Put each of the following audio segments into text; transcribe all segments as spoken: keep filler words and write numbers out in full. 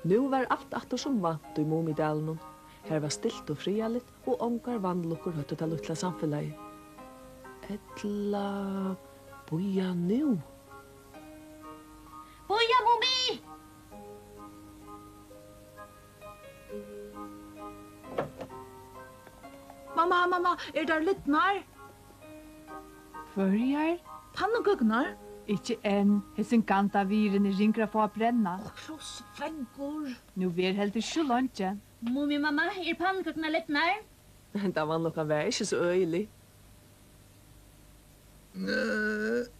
Nú var alt aftur sum vant í Mumidalinum. Har var stilt og friðarligt, og ongar vanlukkur hóttu tað lítla samfelagið. Ella, bíða nú. Bíða, Mumi! Mamma, mamma, eru tær lidnar? Hvørjar? Pannukøkurnar. Ikki enn. Hesin gandaviðurin er ringur at fáa at brenna. Ó, krossfengur. Nú ver heldur ikki so leingi. Mumi, mamma, eru pannukøkurnar lidnar? Henda vanlukkan var ikki so øgilig. Nø,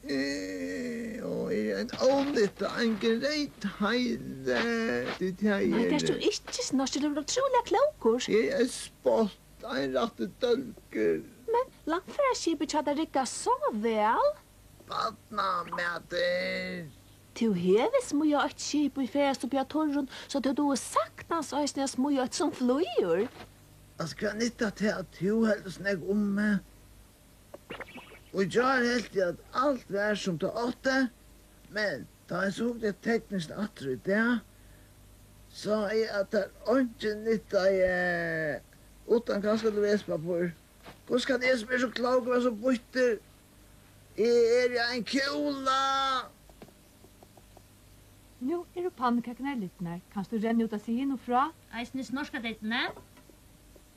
eh, og er ein ónytta, ein greytheiði, tí tað Nei, tað ert tú er ikki, Snorkur, tú ert ótrúliga klókur. Eg er spott, ein rættur dólgur. Men landfaraskipið hjá tær riggar so væl. Barnamatur. Tú hevur smíðað eitt skip, ið ferðast uppi á turrum, so tú dugir saktans eisini at smíða eitt, sum flýgur. Altso, hvat nyttar tað, at tú heldur so nógv um meg? Og í gjár helt eg, at alt var, sum tað átti, men tá eg so hugdi tekniskt aftur í dag, sá eg, at tað einki nyttaði, uttan kanska til vesipappír. Hvussu kann eg, sum eri so klókur, vera so býttur? Eg eri ein kúla! Nú eru pannukøkurnar lidnar. Kanst tú renna út at siga hinum frá? Eisini Snorkadittuni?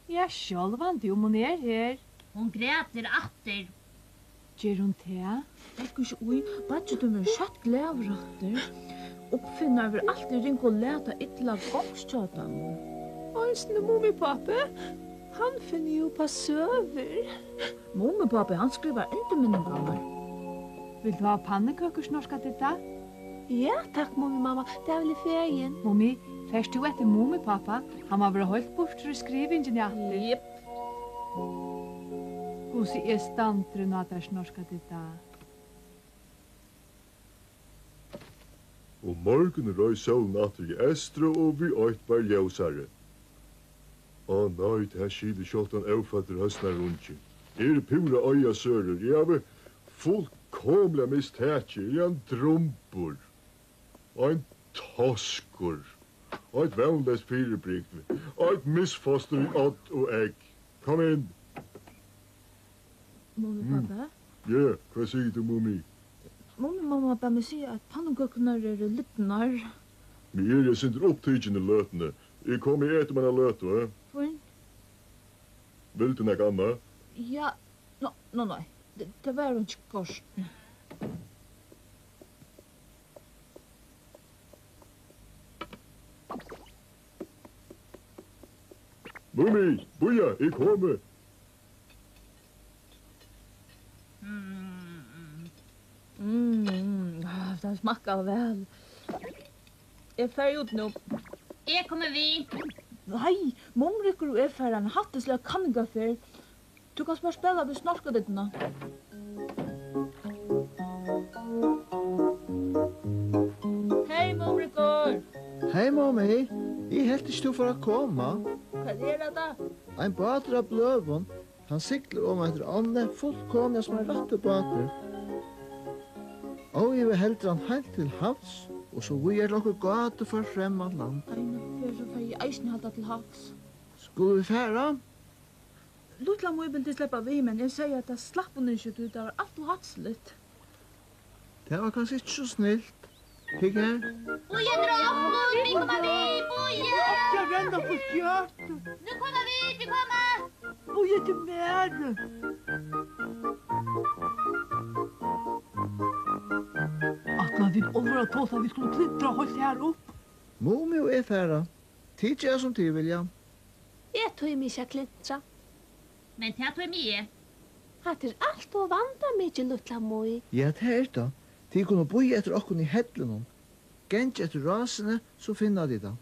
Ja, sjálvandi, um hon er her. Hon grætur aftur. Ger hon tað? Legg ikki í. Beiggi tín verður skjótt glaður aftur. Uppfinnarar verða altíð ringir og lata illa gongst hjá teimum. Eisini Mumipápi, hann finnur jú upp á søgur. Mumipápi, hann skrivar endurminningarnar. Vilt tú hava pannukøkur, Snorkaditta? Ja, takk, Mumimamma, tað vil eg fegin. Mumi, fert tú eftir Mumipápa? Hann má vera heilt burtur í skrivingini aftur. Jepp. Hvussu er standurin á tær, Snorkaditta? Um morgunin reis sólin aftur í eystri, og við eitt var ljósari. Á nei, tað skilur sjálvt ein óføddur høsnarungi. Eg eri púra oyðasørur. Eg havi fullkomiliga mist takið. Eg eri ein drumbur. Ein toskur. Eitt vónleyst fyribrigdi. Eitt misfostur í odd og egg. Kom inn. Mumipápi? Mm. Ja, hvat sigur tú, Mumi? Mumimamma bað meg siga, at pannukøkurnar eru lidnar. Men eg eri eitt sindur upptikin í løtuni. Eg komi at eta um eina løtu, eh? Fínt. Vil tú nakað annað? Ja, no, no, nei. Tað, tað var einki kort. Mumi, bíða, eg komi. Mm, ah, tað smakkar væl. Eg fari út nú. Eg komi við. Nei, Mumrikur og eg fara eina hættisliga kanningarferð. Tú kanst bara spæla við Snorkadittuna. Hey, Mumrikur! Hey, Mumi! Eg helt ikki, tú fór at koma. Hvat er hetta? Ein bátur av bløðum. Hann siglir oman eftir ánni, fullkomiliga sum ein rættur bátur. Óivað heldur hann heilt til havs, og so víðari til okkurt gátuført fremmant land. Eina ferð so fari eg eisini halda til havs. Skulu vit fara? Lítla Mý vildi sleppa við, men eg segði, at tað slapp hon ikki, tí tað var alt ov hættisligt. Tað var kanska ikki so snilt. Hygg her. Bíða eftir okkum, vit koma við, bíða! Ja, renn okkum skjótt. Nú koma vit, vit koma! Bíða eftir mær. Ætlaðu tit álvara at tosa, at vit skulu klintra heilt her upp? Mumi og eg fara. Tit gera, sum tit vilja. Eg tími ikki at klintra. Men tað tími eg. Hatta er alt ov vandamikið, Lítla Mý. Ja, tað er tað. Tit kunnu bíða eftir okkum í hellinum. Gangið eftir rásini, so finna tit tað.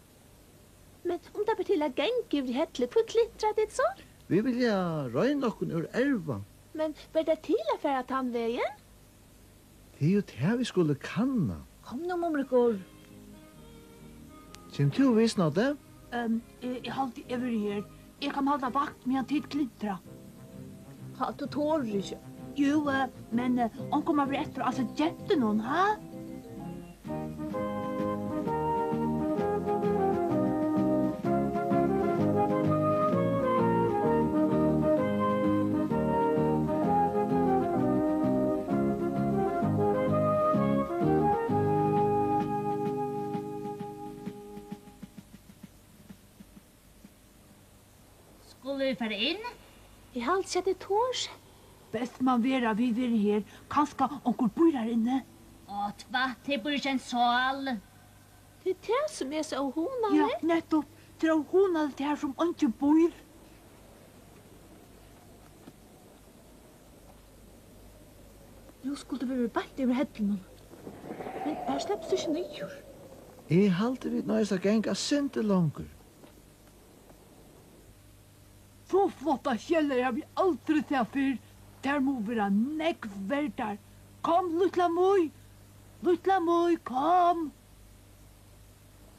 Men um tað ber til at ganga yvir í helli, hví klintra tit so? Vit vilja royna okkum úr erva. Men ber tað til at fara tann vegin? Tað er jú tað, vit skulu kanna. Kom nú, Mumrikur. Kemur tú við, Snoddi? Ehm, eg, eg haldi, eg verði her. Eg kann halda vakt, meðan tit klintra. Ha, tú torir ikki. Jú, eh, men, eh, onkur má vera eftir at ansa gentunum, ha? Skulu vit fara inn? Eg haldi ikki, at eg tori. Best man vera, vit verða her. Kanska onkur býr har inni. Á, tvætl, her býr ikki ein sál. Tað er tað, sum er so óhugnaligt. Ja, nettupp. Tað er óhugnaligt har, sum eingin býr. Nú skuldu vit verið beint yvir hellinum. Men her slepst tú ikki niður. Eg haldi, vit noyðast at ganga eitt sindur longur. So flottar skeljar havi eg aldri sæð fyrr. Tær mugu vera nógv verdar. Kom, lítla Mý. Lítla Mý, kom.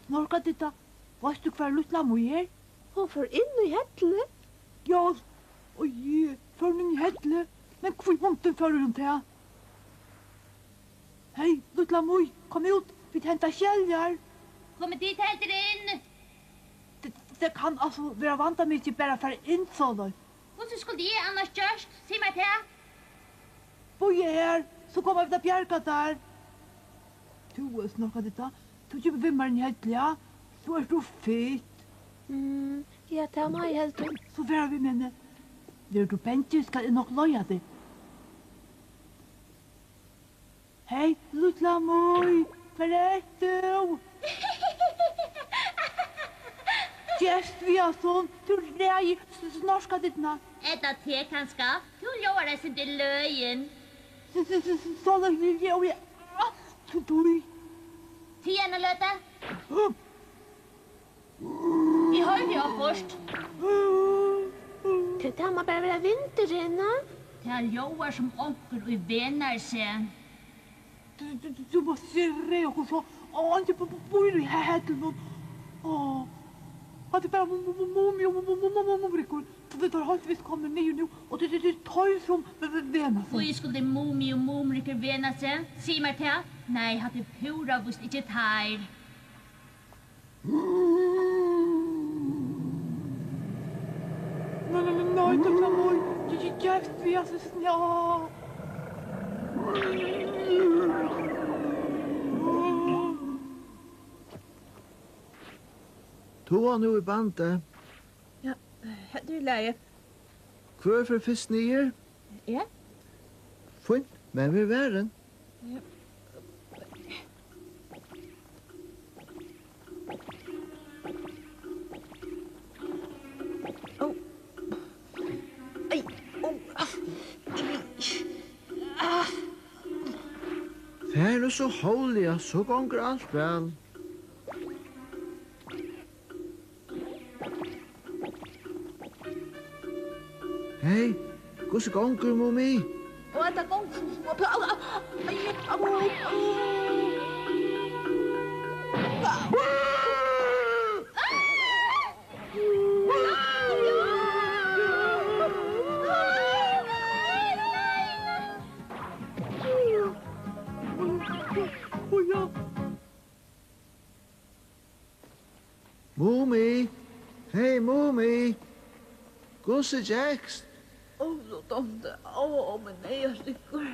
Snorkadidda, veitst tú, hvar lítla Mý er? Hon fór inn í hellið. Ja, og eg fór inn í hellið. Men hví í hundin fór hon tað? Hey, lítla Mý, kom út, vit henta skeljar. Komið tit heldur inn. Tað, tað kann altso vera vandamikið bara at fara inn soleiðis. Hvussu skuldi eg annars gjørt? Sig mær tað. Bíða her, so koma vit at bjarga tær. Tú, eh, Snorkadidda, tú kemur við mær inn í hellið, ja? So ert tú fitt. Mm, ja, tað má eg heldur. So fara vit, men, eh, verður tú bangin, skal eg nokk leiða teg. Hey, lítla Mý, hvar ert tú? Gevst við hasum, tú ræðir s-, s-, Snorkadidduna. Ella teg kanska? Tú ljóðar eitt sindur løgin. S-, s-, s-, s-, soleiðis ljóði eg altíð. Tig eina løtu. Hm. Eg hoyri okkurt. Tað, tað má bara vera vindurin, ha? Tað ljóðar sum onkur, ið venar seg. Tú, tú, tú, tú mást ikki ræða okkum so. Á, eingin b-, b-, býr í he-, hellinum. Á, hatta er bara Mu-, Mu-, Mu-, Mumi og Mu-, Mu-, Mu-, Mu-, Mumrikur. Tí teir heilt vist komnir niður nú, og tað, tað, tað er teir, sum v-, v-, vena seg. Hví skuldi Mumi og Mumrikur vena seg? Sig mær tað. Nei, hatta er púra víst ikki teir. Nei, nei, nei, nei, tú, tú, oj, tú, tú, gevst við, altso, ja. Toga nú í bandið. Ja, hetta er í lagi. Hvør fer fyrst niður? Eg. Fínt, men ver varin. Ja. Au. Ai, au, ah. Ah. Far nú so hóvliga, so gongur alt væl. Hey, hvussu gongur, Mumi? Og hetta gongur. Au, au, au. Ai, au, au. Mumi! Hey, Mumi! Hvussu gekst? Ó, so dámdi, ó, ó, mín eyga styggur.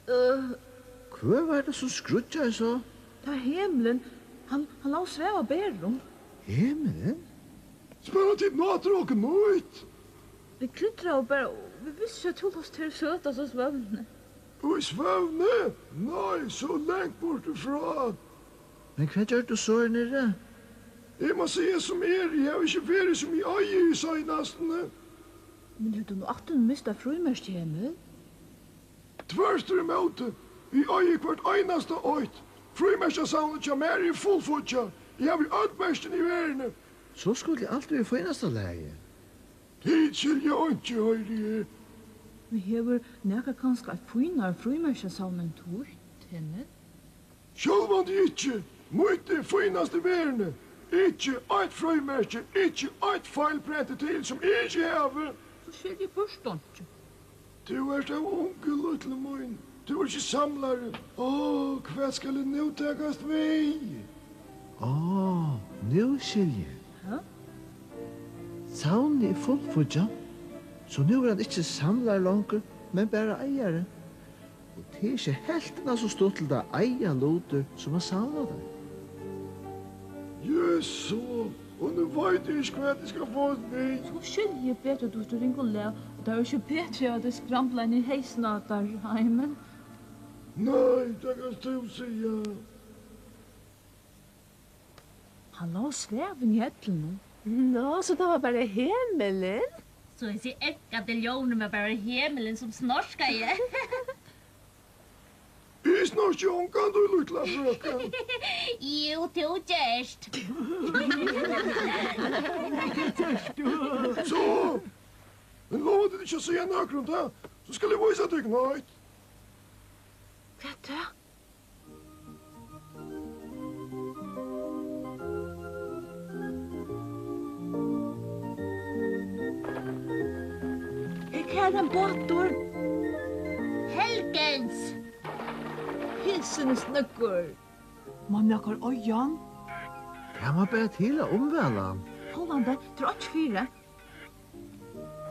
Øh. Hvør var tað, sum skríggjaði so? Tað er Hemulin. Hann, hann lá og svav á berinum. Hemulin? Spæla tit nú aftur okkurt nýtt? Vit klitraðu bara, og vit vistu ikki, at tú lást her í søtasta svøvni. Í svøvni? Nei, so langt burtur frá. Men hvat gjørdi tú so her niðri? Eg má siga sum er, eg havi ikki verið sum eg eigi í seinastuni. Men hevur tú nú aftur mist eitt frímerki, Hemul? Tvørturímóti, eg eigi hvørt einasta eitt. Frímerkjasavnið hjá mær er fullfíggjað. Eg havi øll merkini í verðini. So skuldi alt vera í fínasta lagi. Tit skilja einki, hoyri eg. Men hevur nakar kanska eitt fínari frímerkjasavn enn títt, Hemul? Sjálvandi ikki. Mítt er fínast í verðini. Ikki eitt frímerki, ikki eitt feilprent er til, sum eg ikki havi. So skilji eg bert einki. Tú ert ov ungur, lítli mín. Tú ert ikki samlari. Ó, hvat skal eg nú takast við? Á, nú skilji eg. Ha? Savnið er fullfíggjað, so nú er hann ikki samlari longur, men bara eigari. Og tað er ikki helvtina so stuttligt at eiga lutir sum at savna teir. Jú, so. Og nú veit eg ikki, hvat eg skal fáast við. So skilji eg betur, at tú ert í ringum lag, og tað var ikki betri, at eg skramlaði niður í heysin á tær, Heimin. Nei, tað kanst tú siga. Hann lá og svav inni í hellunum. Ná, so tað var bara Hemilin? So hesi eggandi ljónini var bara Hemilin, sum snorkaði. Eg snorki ongantíð, lítla frøken. Jú, tú gert. So, men lova tit ikki at siga nøkrum tað, so skal eg vísa tykkum eitt. Hvat tað? Her er ein bátur. Helgens! Hesin er snøggur. Man nakar eiga hann? Tað má bera til at umvæla hann. Sjálvandi, tað er einki fyri.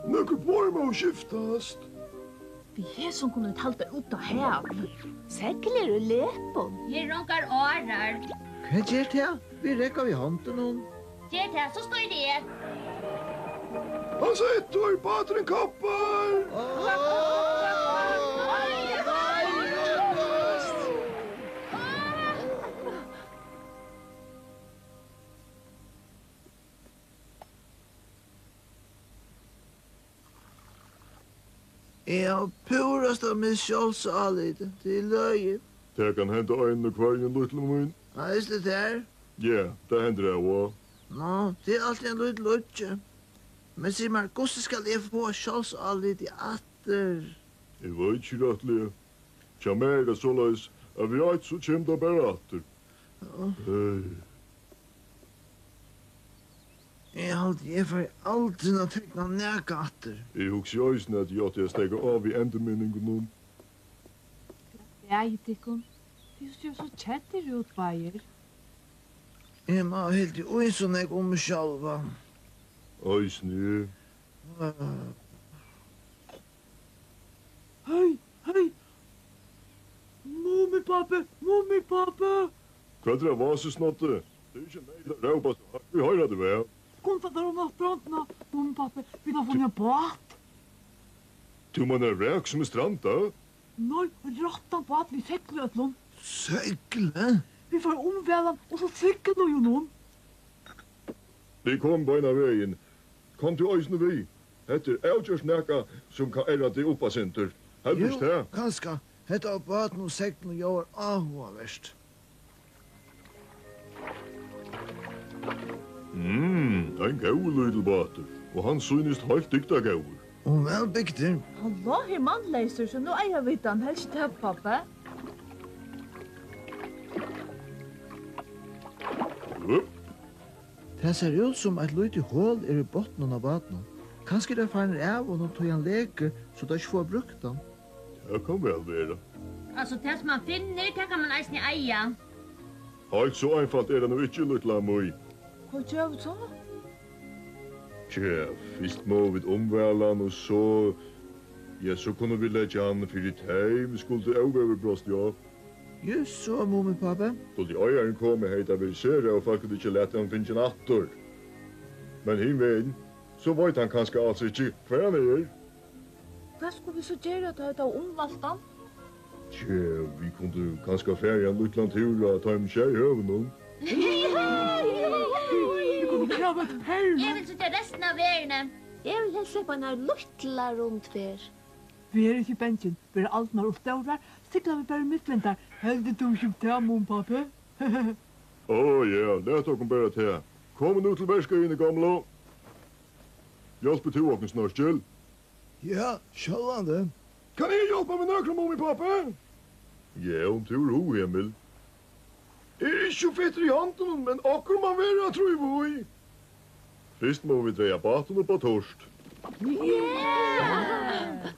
Nøkur borð mugu skiftast. Við hesum kunnu vit halda út á hav. Segl eru í lepum. Her eru ongar árar. Hvat ger tað? Vit reka við hondunum. Ger tað, so stýri eg. Hann situr, báturin koppar. Eg havi púrasta mist sjálvsálitið. Tað er løgið. Tað kann henda einum og hvørjum, lítla mín. Eisini tær? Ja, tað hendir av og á. Ná, tað er altíð ein lítil uggi. Men sig mær, hvussu skal eg fáa sjálvsálitið aftur? Eg veit ikki rættiliga. Hjá mær er tað soleiðis, at við eitt, so kemur tað bara aftur. Ja. Hey. Eg haldi, eg fari aldrin at tekna nakað aftur. Eg hugsi eisini, at eg átti at steðga av við endurminningunum. Góðan dagin tykkum. Tit síggja so keddir út, báðir. Eg má heldur í so nógv um meg sjálva. Eisini eg. Hey, hey! Mumipápi, Mumipápi! Hvat er á vási, Snoddi? Tað er ikki neyðugt at rópa so høgt, vit hoyra teg væl. Kom, far tær oman á strondina, Mumipápi, vit hava funnið ein bát. Tú meinar vrak sum er strandað? Nei, ein rættan bát við segli og øllum. Segli? Vit fara at umvæla hann og so sigla í honum. Vit koma beinan vegin. Kom tú eisini við. Hetta er avgjørt nakað, sum kann erra teg upp eitt sindur. Heldur tú ikki tað? Jú, kanska. Hetta á bátinum og seglinum ljóðar áhugavert. Mm, ein góður lítil bátur, og hann sýnist heilt dygdargóður. Og væl bygdur. Hann lá her mannleysur, so nú eiga vit hann, helst tað, pápi. Upp. Tað sær út, sum eitt lítið hol er í botninum á bátinum. Kanska eru teir farnir av honum, tí hann lekur, so teir ikki fáa brúkt hann. Tað kann væl vera. Altso, tað, sum mann finnur, tað kann mann eisini eiga. Heilt so einfalt er tað nú ikki, lítla Mý. Hvat gera vit so? Tja, fyrst mugu vit umvæla hann, og so, ja, so kunnu vit leggja hann fyri teym, skuldi óveður brostið á. Júst so, Mumipápi. Skuldi eigarin komið, hevði tað verið sera ófólkaligt ikki at latið hann fingið hann aftur. Men hin vegin, so veit hann kanska als ikki, hvar hann er. Hvat skulu vit so gera, tá vit hava umvælt hann? Tja, vit kundu kanska farið ein lítlan túr á teimum sjey høvunum. Vit kundu kravað eftir perlum. Eg vil síggja restina av verðini. Eg vil helst sleppa eina lítla rundferð. Ver ikki bangin, verða aldurnar ov stórar, sigla vit bara í midtvindar. Heldur tú ikki um tað, Mumipápi? Áh, ja, lat okkum bara tað. Komið nú til verka, hini gomlu. Hjálpir tú okkum, Snorkil? Ja, sjálvandi. Kann eg hjálpa við nøkrum, Mumipápi? Ja, um tú hevur hug, Emil. Eg eri ikki so fittur í hondunum, men okkurt man vera at tríva í. Fyrst mugu vit draga bátin upp á turt. Yeah!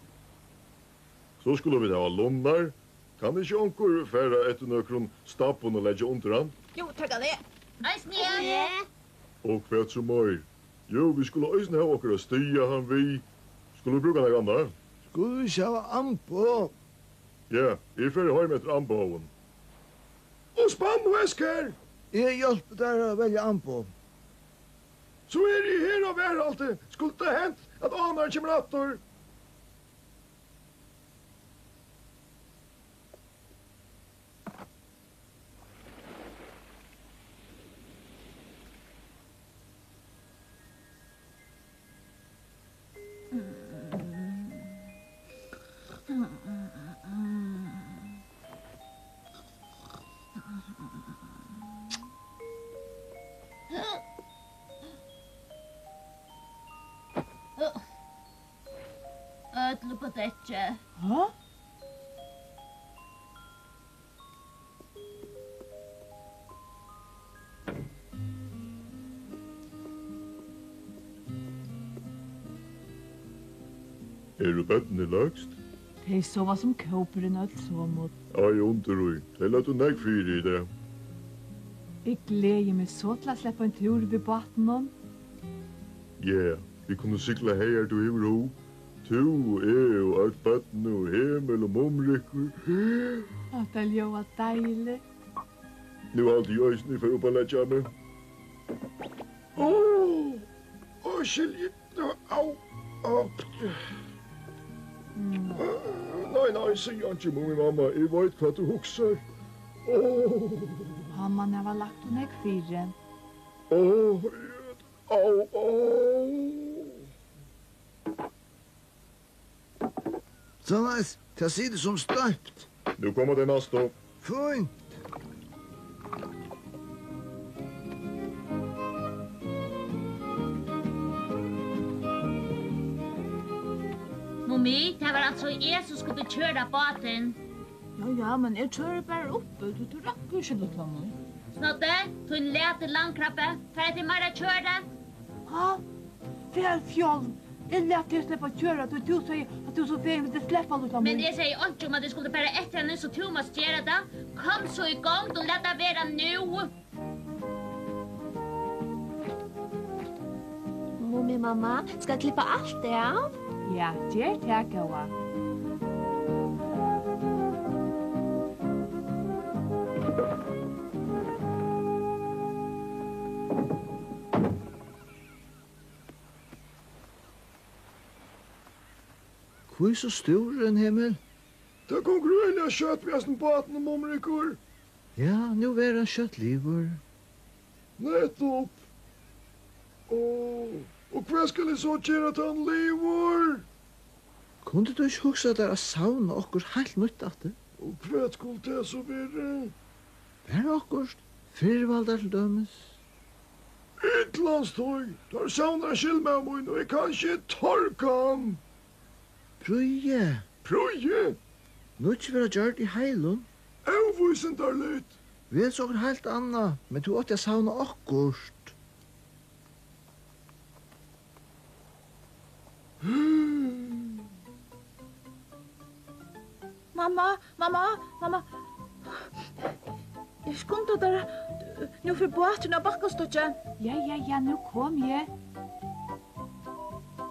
So skulu vit hava lunnar. Kann ikki onkur fara eftir nøkrum stabbum og leggja undir hann? Jú, tað kann eg. Eisini eg. Og hvat so meir? Jú, vit skulu eisini hava okkara stiga, hann við. Skulu vit brúka nakað annað? Skulu vit ikki hava amboð? Ja, eg fari heim eftir amboðum. Og spann og eskjur! Eg hjálpi tær at velja amboð. So eri eg her á varðhaldi. Skuldi tað hent, at ánarin kemur aftur. Øll upp á dekkið. Ha? Eru børnini løgst? Tey sova sum kópurin øll somul. Ei undur í. Tey løgdu nógv fyri í dag. Eg gleði meg so til at sleppa ein túr við bátinum. Ja, vit kunnu sigla hagar tú hevur hug. Tú og eg og øll børnini og Hemul og Mumrikur. Hatta ljóðar deiligt. Nú haldi eg eisini, eg fari upp at leggja meg. Ó, ó, Silji, au, au. Nei, nei, sig einki, Mumimamma, eg veit, hvat tú hugsar. Ó. Hann man hava lagt ov nógv fyri. Ó, au, au. Soleiðis, tað situr sum stoypt. Nú koma tey næstu. Fínt. Mumi, tað var altso eg, sum skuldi koyra bátin. Ja, ja, men eg koyri bara uppi, tí tú rakkur ikki, lítla mín. Snoddi, tín lati landkrabbi, fara tit meira at koyra? Ha? Far fjálm! Eg læt teg sleppa at koyra, tí tú segði, at tú so fegin vildi sleppa, lítla mín. Men eg segði einki um, at eg skuldi fara eftir henni, so tú mást gera tað. Kom so í gongd og lat tað vera nú. Mumimamma, skal eg klippa alt av? Ja, ger tað, góða. Hví so stúrin, Hemul? Tað gongur øgiliga skjótt við hasum bátinum, Mumrikur. Ja, nú verður hann skjótt liðugur. Nettupp. Og, og hvat skal eg so gera, tá hann liðugur? Kundi tú ikki hugsað tær at savna okkurt heilt nýtt aftur? Og hvat skuldi tað so verið? Bara okkurt firvaldar til dømis. Illans tí, teir savna ein skilnaða mín, og eg kann ikki torga hann. Prýði. Prýði? Nýggj verða gjørd í heilum. Óvísindarligt. Vel so okkurt heilt annað, men tú átti at savna okkurt. Mamma, mamma, mamma. Skunda tær, nú fer báturin av bakkastokki. Ja, ja, ja, nú komi eg.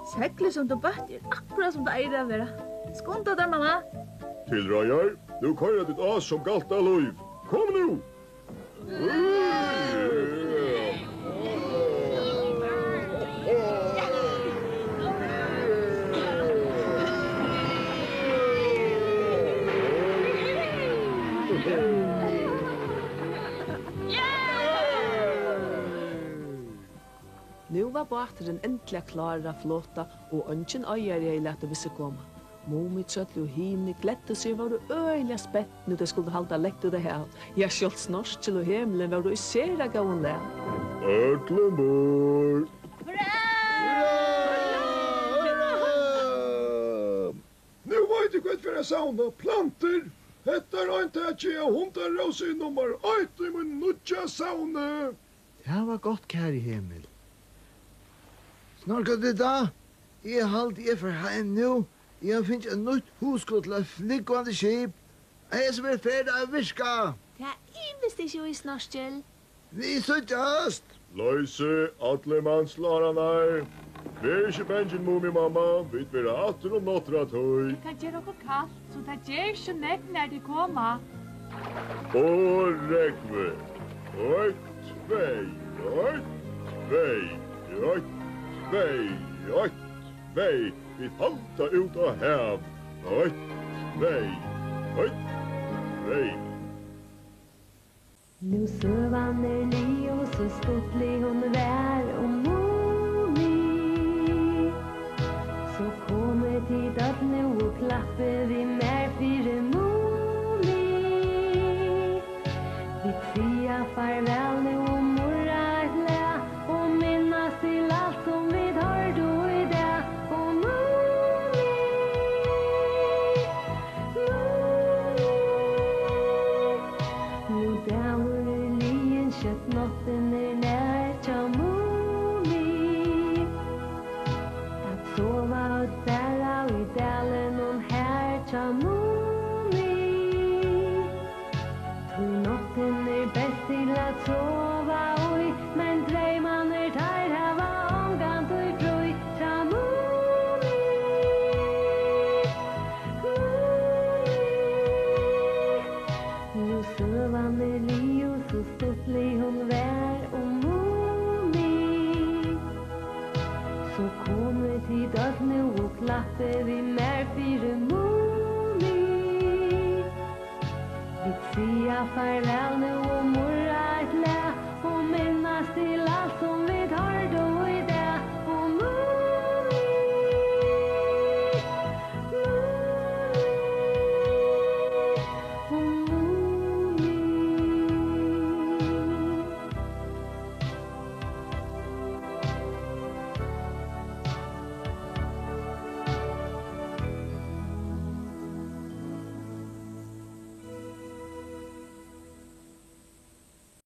Seglið sum tú bøtti er akkurát sum tað eigur at vera. Skunda tær, mamma. Til reiðar, nú koyra tit á sum galt tað lív. Kom nú! Nú var báturin endiliga klárur at flota, og eingin eigari hevði latið við seg koma. Mumitrøllið og hini gleddu seg og vóru øgiliga spent, nú tey skuldu halda langt út á hav. Ja, sjálvt Snorkil og Hemulin vóru í sera góðum lag. Øll umborð! Hurra! Hurra! Nú veit eg, hvat fer at savna. Plantur! Hetta er eintakið av hundarósini nummar eitt í mínum nýggja savni. Tað var gott, kæri Hemul. Snorkil, Didda, eg haldi, eg fari heim nú. Eg havi fingið eitt nýtt hugskot til eitt flúgvandi skip. Hetta verður ferð at virka. Tað ivist ikki í, Snorkil. Vit síggjast. Loysið allir manslárarnar. Ver ikki bangin, Mumimamma. Vit verða aftur um nátturðatíð. Eg kann gera okkum kalt. So tað ger ikki so nógv, nær tit koma. Og rógvið. Eitt, tvey, eitt, tvey. Eitt, tvey, eitt, tvey, vit halda út á hav. Eitt, tvey, eitt, tvey. Nú søgan er liðug, so stuttlig hon var um Mumi. So komið tit øll nú og klappið við mær fyri Mumi. Vit siga farvæl nú og murra eitt lag og minnast til alt sum vit hoyrdu í dag. Og Mumi, Mumi, nú dagur er liðin, skjótt náttin er nær hjá Mumi. At sova øll bara í dalinum har hjá Mumi. Tí náttin er best til at sova í, men dreymarnir teir hava ongantíð frí hjá Mumi. Mumi. Nú søgan er liðug, so stuttlig hon var um Mumi. So komið tit øll nú og klappið við mær fyri Mumi. Vit siga farvæl nú og murra eitt lag og minnast til alt sum vit hoyrdu